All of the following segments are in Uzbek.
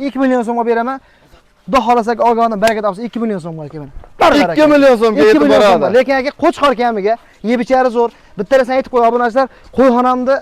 2 million so'mga beraman. Xudo xohlasa aka, olgan odam baraka topsa, 2 million so'mga aka mana. 2 million so'mga 2 yetib million so'mga. boradi. Lekin aka, qo'chqor kamiga, yeb ichari zo'r. Bitta narsani aytib qo'y, obunachilar, qo'yxonamni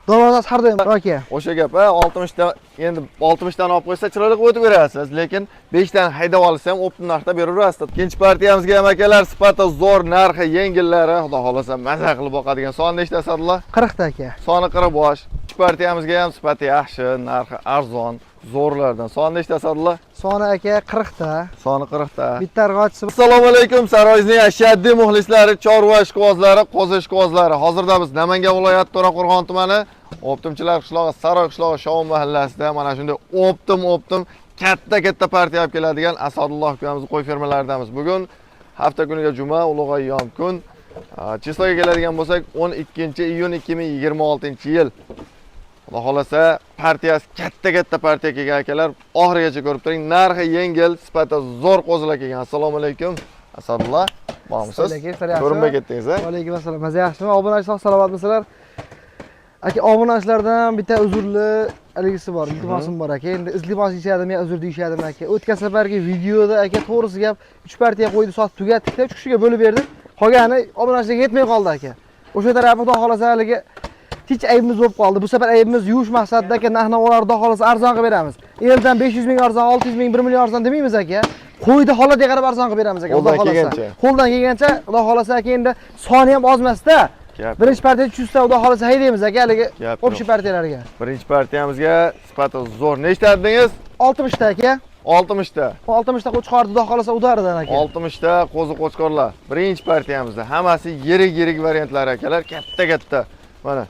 darvozasi har doim aka. O'sha gap, ha, 60 ta, endi 60 tani olib qo'ysa chiroyli qilib o'tib berasiz, lekin 5 tani haydab olsa ham оптом narxda beraverasiz. Ikkinchi partiyamizga ham akalar, sifati zo'r, narxi yengillari, xudo xohlasa maza qilib boqadigan. Soni nechta, Asadullo? 40 ta aka. Soni 40 bosh. Ikkinchi partiyamizga ham sifati yaxshi, narxi arzon, zo'rlardan. Soni nechta, Asadullo? Soni aka 40 ta. Soni 40 ta. Bitta arg'ochisi. Assalomu alaykum, saroyimizning ashaddiy muxlislari, chorva ishqibozlari, qo'zi ishqibozlari. Hozirda biz Namangan viloyati To'raqo'rg'on tumani Оптом chilar qishlog'i, Saroy qishlog'i, Shovun mahallasida mana shunday оптом katta-katta partiya olib keladigan Asadulloh ukamiz qo'y fermalaridamiz. Bugun hafta kuniga juma, ulug' ayyom kun. Число ga keladigan bo'lsak, 12-iyun 2026-yil. Xudo xohlasa partiyasi katta-katta partiya kelgan akalar, oxirigacha ko'rib turing. Narxi yengil, sifati zo'r qo'zilar kelgan. Assalomu alaykum. Asadulloh, bormisiz? Alaykum, sizlar yaxshimi? Ko'rinmay ketdingiz, a? Alaykum assalom. Maza yaxshimi? Obunachilar sog' salomatmisizlar? Aka, obunachilardan bitta uzrli haligisi bor, iltimosim bor aka. Endi iltimos deyishadimi, yo uzr deyishadimi aka. O'tgan safargi videoda aka, to'g'risi gap, 3 partiya qo'ydi, sotib tugatdik-da, 3 kishiga bo'lib berdik. Qolgani obunachilarga yetmay qoldi aka. O'sha tarafi xudo xohlasa haligi hech aybimiz bo'lib qoldi. Bu safar aybimiz yuvish maqsadida aka, narx-navolarni xudo xohlasa arzon qilib beramiz. Eldan 500 ming arzon, 600 ming, 1 million arzon demaymiz aka. Qo'yda holatga qarab arzon qilib beramiz aka. Xudo Qo'ldan xohlasa. kelgancha. Qo'ldan kelgancha, xudo xohlasa aka, endi soni ham oz emas-da. Gap. Birinchi partiya 300 ta xudo xohlasa haydaymiz aka, haligi Gap общий yo'q. partiyalarga. Birinchi partiyamizga sifati zo'r. Nechta dedingiz? 60 ta aka. 60 ta. 60 ta qo'chqor xudo xohlasa удар idan aka. 60 ta qo'zi qo'chqorlar. Birinchi partiyamizda hammasi yirik-yirik variantlar akalar, katta-katta. Mana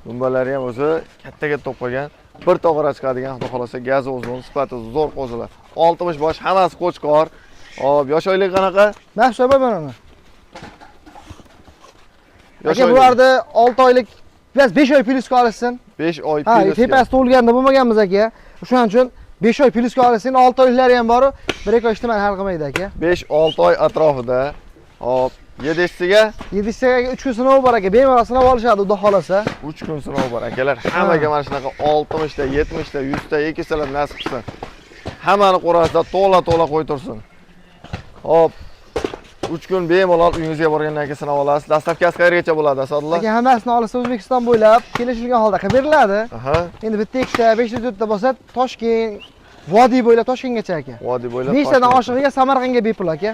dumbalari ham o'zi katta-katta bo'lib qolgan. Bir tog'ora chiqadigan, xudo xohlasa gazi uzun, sifati zo'r qo'zilar. 60 bosh, hammasi qo'chqor. Hop, yosh oyligi qanaqa? Mana shu mana uni. Yosh Aka, oyligi? Bularni 6 oylik, biraz 5 oy плюс ga olishsin. 5 oy Ha, плюс ga. Tepasi tug'ilganda bo'lmaganmiz aka. O'shaning uchun 5 oy плюс ga olishsin, 6 oyliklari ham bor. 1-2 oy ishlamani hal qilmaydi aka. 5-6 oy atrofida. Hop, yedishsiga Yedishsiga 3 kun sinov bor aka. Bemalol sinab olishadi xudo xohlasa. 3 kun sinov bor akalar. Hammaga mana shunaqa 60 ta, 70 ta, 100 ta, 200 talab nasib qilsin. Hammani qo'rasida to'la-to'la qo'y tursin. Hop. 3 kun bemalol uyingizga borgandan keyin sinab olasiz. Доставка si qayergacha bo'ladi, Asadullo? Aka, hammasini olsa O'zbekiston bo'ylab kelishilgan holda qilib beriladi. Endi bitta, ikkita, beshta, to'rtta bo'lsa, Toshkent, vodiy bo'ylab Toshkentgacha aka. Vodiy bo'ylab. Beshtadan Toshkent. oshig'iga Samarqandga bepul aka.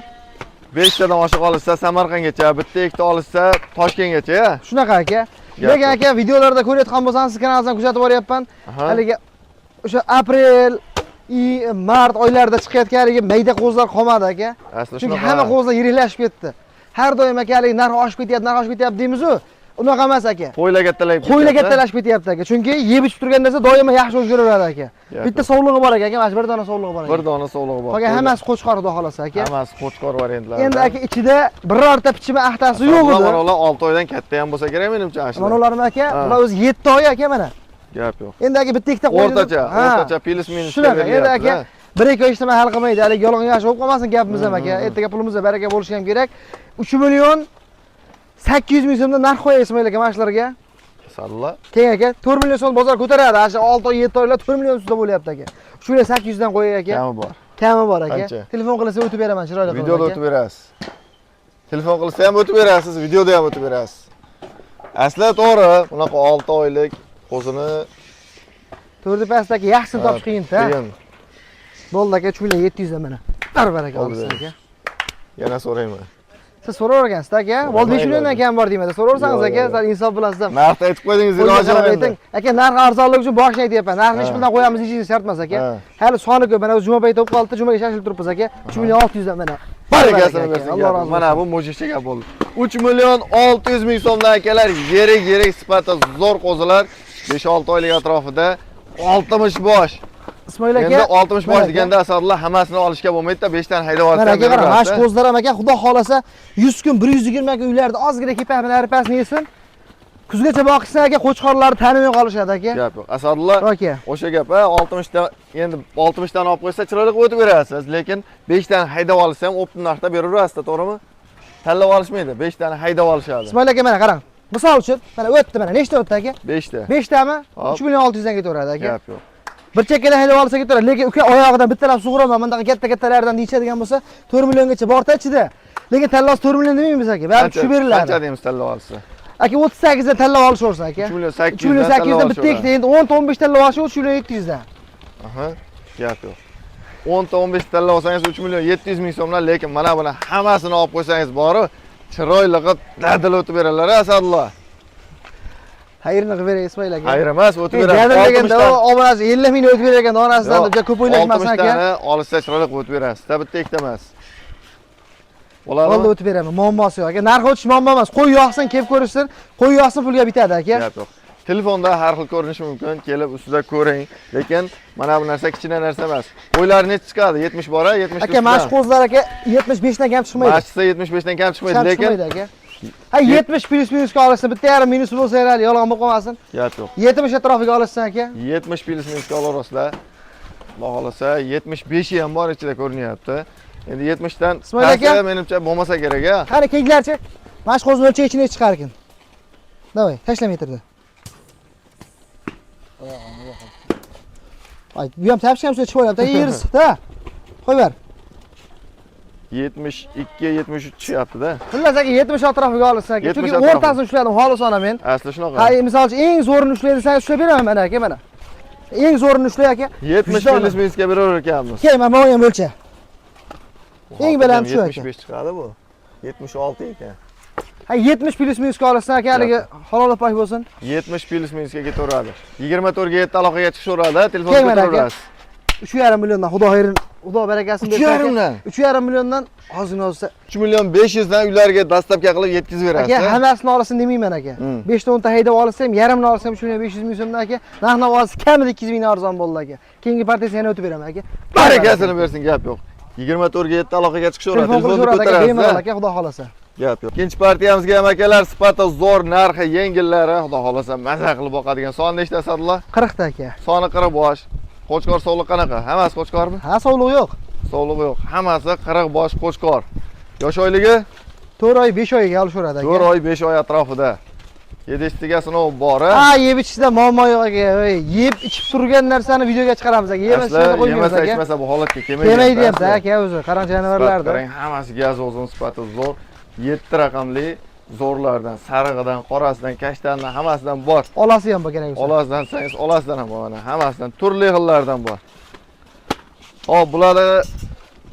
5 tadan oshiq olishsa Samarqandgacha, bitta ikkita olishsa Toshkentgacha, ya? Shunaqa aka. Gap Lekin yo'q. aka, videolarda ko'rayotgan bo'lsangiz, siz kanalingizdan kuzatib boryapman. Haligi o'sha aprel, mart oylarida chiqayotgan haligi mayda qo'zilar qolmadi aka. Asli Chunki shunaqa. hamma qo'zilar yiriklashib ketdi. Har doim aka, haligi narx oshib ketyapti, narx oshib ketyapti deymiz-u. Unaqa emas aka. Qo'ylar kattalayib Qo'ylar ketyapti. kattalashib ketyapti aka. Chunki yeb ichib turgan narsa doimo yaxshi o'zgaraveradi aka. Gap Bitta yo'q. sovlig'i bor aka, aka, mana shu bir dona sovlig'i bor aka. Bir dona sovlig'i bor. Qolgan hammasi qo'chqor xudo xohlasa aka. Hammasi qo'chqor variantlar. Endi aka, ichida birorta pichima axtasi yo'q edi. Mana ular 6 oydan katta ham bo'lsa kerak menimcha ashula. Mana ularmi aka? Ha. Bular o'zi 7 oy aka mana. Gap yo'q. Endi aka, bitta ikkita qo'y O'rtacha, o'rtacha плюс минус. Shunaqa, endi aka, bir ikki oy ishlamay hal qilmaydi. Haligi yolg'on yaxshi bo'lib qolmasin gapimiz ham aka. Ertaga pulimizda baraka bo'lishi ham kerak. 3 million 800 ming so'mdan narx qo'yay, Ismoil aka, mana shularga. Salla. Keyin aka, 4 million so'm bozor ko'taradi. Ana shu 6 oy, 7 oylar 4 million ustida bo'lyapti aka. 3 million 800 dan qo'yay aka. Kami bor. Kami bor aka. Qancha? Telefon qilsa o'tib beraman chiroyli qilib. Videoda aka. o'tib berasiz. Telefon qilsa ham o'tib berasiz, videoda ham o'tib berasiz. Asli to'g'ri, bunaqa 6 oylik qo'zini To'rti pastdagi yaxshisini topish qiyin-da. Qiyin. Bo'ldi aka, 3 million 700 dan mana. Bar baraka Oldi olsin beramiz. aka. Yana so'rayman. Siz so'ravergansiz aka. Bo'ldi, 5 milliondan kam bor deyman. So'raversangiz Yo'q, aka, yo'q, sal insof bilasiz. Narxni aytib qo'ydingiz, Qo'yga iloji qarab yo'q endi. ayting. Aka, narx arzonligi uchun boshini aytyapman. Narxni hech bilan qo'yamiz deyishingiz shart emas aka. Hali soni ko'p. Mana o'zi juma payti bo'lib qoldi, jumaga shoshilib turibmiz aka. 3 million 600 dan mana. Barakasini Baraka bersin. aka, Alloh Gap. rozi Mana bo'lsin. bu мужик cha gap bo'ldi. 3 million 600 ming so'mdan akalar, yirik yirik sifati zo'r qo'zilar, 5-6 oylik atrofida, 60 bosh. Ismoil aka. Endi 60 bosh mana aka. deganda, Asadulloh, hammasini olishga bo'lmaydi-da, 5 tani haydab olsa Mana ham aka, qara, mana shu beraverasiz. qo'zilar ham aka, xudo xolasa 100 kun, 120 kun uylarda ozgina kepak bilan arpasini yesin. Kuzgacha boqishsa aka, qo'chqorlarni tanimay qolishadi aka. Gap yo'q. Asadulloh, Aka. o'sha gap, ha, 60 ta, endi 60 tani olib qo'ysa chiroyli qilib o'tib berasiz, lekin 5 tani haydab olsa ham оптом narxda beraverasiz, to'g'rimi? Tanlab olishmaydi, 5 tani haydab olishadi. Ismoil aka, mana qarang. Misol uchun, mana o'tdi mana. Nechta o'tdi aka? 5 ta. 5 tami? Hop. 3 million 600 dan ketaveradi aka. Gap yo'q. Bir chekkadan haydab olsa ketaveradi, lekin uka oyog'idan bittalab sug'uraman, bundaqa katta-kattalardan deyishadigan bo'lsa, 4 milliongacha bor-da ichida. Lekin tanlovsi 4 million demaymiz aka, baribir tushib beriladi. Qancha deymiz tanlov olsa? Aka 38 dan tanlov olishaversin aka. 3 million 800 3 million 800 dan bitta ikkita, endi 10 ta 15 tanlov olsa 3 million 700 dan. Aha, gap yo'q. 10 ta 15 tanlov olsangiz 3 million 700 ming so'mdan, lekin mana buni hammasini olib qo'ysangiz boru chiroyli qilib dadil o'tib beradilar Asadullo. Xayrini qilib beray Ismoil aka. Xayr emas, o'tib beradi. Dadil deganda obunasi 50 ming o'tib berar ekan donasidan deb ko'p o'ylashmasin aka. 60 tani olsa chiroyli qilib o'tib berasiz. Bitta ikkita emas. Bo'ldi Bo'ladimi? o'tib beraman, muammosi yo'q aka. Narx o'tish muammo emas. Qo'y yoqsin, kelib ko'rishsin, qo'y yoqsin pulga bitadi aka. Gap yo'q. Telefonda har xil ko'rinishi mumkin, kelib ustida ko'ring. Lekin mana bu narsa kichkina narsa emas. Qo'ylar necha chiqadi? 70 bor, 70 Aka, mana shu qo'zlar aka 75 dan kam chiqmaydi. Mashqsa 75 dan kam chiqmaydi, Kam lekin chiqmaydi aka. Ha 70 plus minusga olishsin, bitta yarim minus bo'lsa ham yolg'on bo'lib qolmasin. Gap yo'q. 70 atrofiga olishsin aka. 70 plus minusga olaverasizlar. Xudo xohlasa 75 ham bor ichida ko'rinyapti. Endi 70 dan Ismoil aka. pasti menimcha bo'lmasa kerak a. Qani keyingilarchi? Mana shu qo'zni o'lchay ichine chiqar ekan. Давай, tashla metrda. Ay, bu ham tapshi ham chiqib olyapti, yerisi-da. Qo'y ber. 72 73 tushyapti-da. Xullas aka 70 atrofiga olishsin aka. 70 Chunki atrofi. o'rtasini ushladim, xolisona men. Asli shunaqa. Ha, misol uchun eng zo'rini ushlay desangiz ushlab beraman mana aka, mana. Eng zo'rini ushlay aka. 70 Vijdoni. plus minusga beraver ekanmiz. Kel, mana bu ham o'lcha. Eng baland shu aka. 75 chiqadi bu. 76 ekan. Ha 70 plus minusga olishsin aka, haligi halol pok bo'lsin. 70 plus minusga ketaveradi. 24 ga 7 aloqaga chiqishaveradi, telefon Kel mana aka. ko'taraverasiz. 3,5 milliondan xudo xayrin, xudo barakasini bersin. 3,5 dan? 3,5 milliondan ozgina olsa. 3 million 500 dan uylarga dastavka qilib yetkazib berasiz. Aka, hammasini olsin demayman aka. 5 ta 10 ta haydab olsam, yarmini olsam 3 million 500 ming so'mdan aka. Narx navosi kamida 200 ming arzon bo'ldi aka. Keyingi partiyasini yana o'tib beraman aka. Barakasini bersin, gap yo'q. 24 ga 7 aloqaga chiqishaveradi, Telefon telefonni qilishaveradi aka, ko'tarasiz. bemalol aka, xudo xolasa. Gap yo'q. Ikkinchi partiyamizga ham akalar sifati zo'r, narxi yengillari, xudo xolasa maza qilib boqadigan. Soni nechta Asadullo? 40 ta aka. Soni 40 bosh. Qo'chqor sovliq qanaqa? Hammasi qo'chqormi? Ha, sovliq yo'q. Sovlig'i yo'q. Hammasi 40 bosh qo'chqor. Yosh oyligi 4 oy, 5 oyga olishaveradi aka. 4 oy, 5 oy atrofida. Yedishtiga sinov bor. Ha, yeb ichishda muammo yo'q aka. Ey, yeb ichib turgan narsani videoga chiqaramiz aka. Yemasa Asli qo'ymaymiz yemasa aka. ichmasa bu holatga kelmaydi. Kelmaydi deyapti aka o'zi. Qarang Sifat jonivorlarda. qarang, hammasi gaz o'zini sifati zo'r. 7 raqamli zo'rlardan, sarig'idan, qorasidan, kashtandan hammasidan bor. Olasi ham bor kerak bo'lsa. Olasidan desangiz, olasidan ham bor mana, hammasidan turli xillardan bor. Xo'p, bularda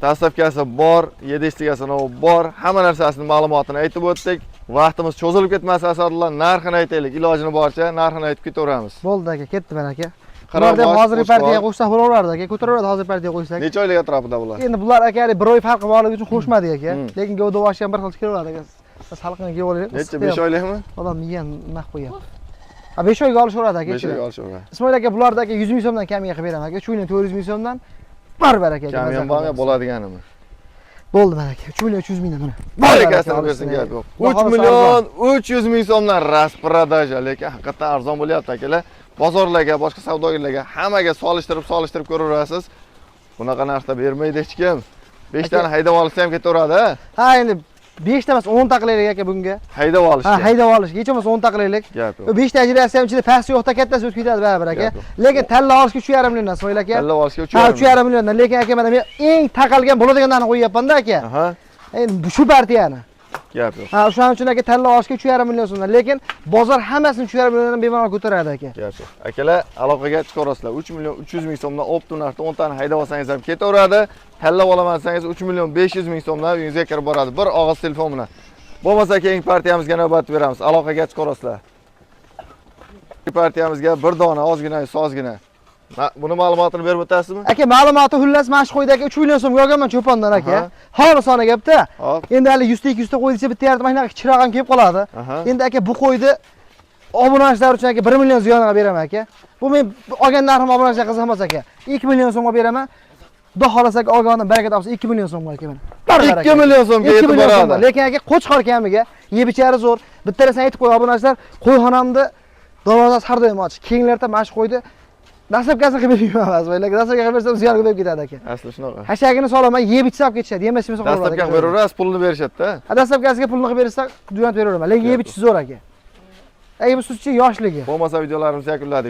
dastavkasi bor, yedishtiga sinovi bor, hamma narsasini ma'lumotini aytib o'tdik. Vaqtimiz cho'zilib ketmasa Asadullo, narxini aytaylik, ilojini boricha narxini aytib ketaveramiz. Bo'ldi aka, ketdi mana aka. Qirq Bularda ham bosh hozirgi qo'chqor. partiyaga qo'shsak bo'laveradi aka, ko'taraveradi hozir partiyaga qo'shsak. Necha oylik atrofida bular? Endi bular aka hali bir oy farqi borligi uchun qo'shmadik aka. Lekin gavda boshi ham bir xil kelaveradi aka. Salqin kiyib olaylik. Necha 5 oylikmi? Odam miyani nima qilib qo'yyapti. Ha 5 oyga olishaveradi aka. 5 oyga olishaveradi. Ismoil aka bularda aka 100 ming so'mdan kamiga qilib beraman aka. 3 million 400 ming so'mdan bar aka. Kami ham bormi, bo'ladiganimi? Bo'ldi mana aka. 3 million 300 mingdan mana. Barakasini bersin, gap yo'q. 3 million 300 ming so'mdan rasprodaja, lekin haqiqatan arzon bo'lyapti akalar. Bozorlarga, boshqa savdogarlarga hammaga solishtirib ko'raverasiz. Bunaqa narxda bermaydi hech kim. 5 tani haydab olsa ham ketaveradi, ha? Ha endi 5 ta emas 10 ta qilaylik aka bunga. Haydab Ha olishga. haydab olish, hech bo'lmasa 10 ta qilaylik. Gap yo'q. 5 ta ajratsa ham ichida pasti yo'qda kattasi o'tib ketadi baribir aka. Gap yo'q. Lekin tanla olishga 3,5 milliondan Ismoil aka. Tanlab olishga Ha 3,5 3,5 milliondan, lekin aka mana men eng taqalgan bo'ladiganlarni qo'yyapman-da aka. Aha, Endi shu partiyani. gap yo'q. Ha, o'shaning uchun aka tanla olishga 3,5 million so'mdan, lekin bozor hammasini 3,5 milliondan bemalol ko'taradi aka. Gap yo'q. Akalar, aloqaga chiqaverasizlar. 3 million 300 ming so'mdan optim narxda 10 tani haydab olsangiz ham ketaveradi. Tanlab olaman desangiz 3 million 500 ming so'mdan uyingizga kirib boradi. Bir og'iz telefon bilan. Bo'lmasa keyingi partiyamizga navbat beramiz. Aloqaga chiqaverasizlar. Partiyamizga bir dona ozgina, sozgina. Buni ma'lumotini berib o'tasizmi? Aka, ma'lumoti xullas mana shu qo'yda aka 3 million so'mga olganman cho'pondan aka. Xolisona gapda. Hop. Endi hali 100 ta 200 ta qo'y desa bitta yarim mana shunaqa kichikroq ham kelib qoladi. Endi aka bu qo'yni obunachilar uchun aka 1 million ziyoniga beraman aka. Bu men olgan narxim obunachilar qiziq emas aka. 2 million so'mga beraman. Xudo xolasa aka olgan odam baraka topsa 2 million so'mga aka mana. 2 million so'mga 2 yetib million so'mga. boradi. Lekin aka qo'chqor kamiga yeb ichari zo'r. Bitta narsani aytib qo'y obunachilar, qo'yxonamda darvozasi har doim ochiq. Keyinlarda mana shu qo'yni dastlabkasini qilib bermayman, lekin dastlabka qilib bersam ziyon ko'payib ketadi aka. Asli shunaqa. Hashagini solaman, yeb ichsa olib ketishadi, yemasa qolaveradi. Dastlabki qilib beraverasiz, pulini berishadi-da. Ha, dastlabkasiga pulini qilib bersa, jo'natib beraveraman. Lekin yeb ichish zo'r aka. Aka bu sutchi yoshligi. Bo'lmasa videolarimizni yakunladik.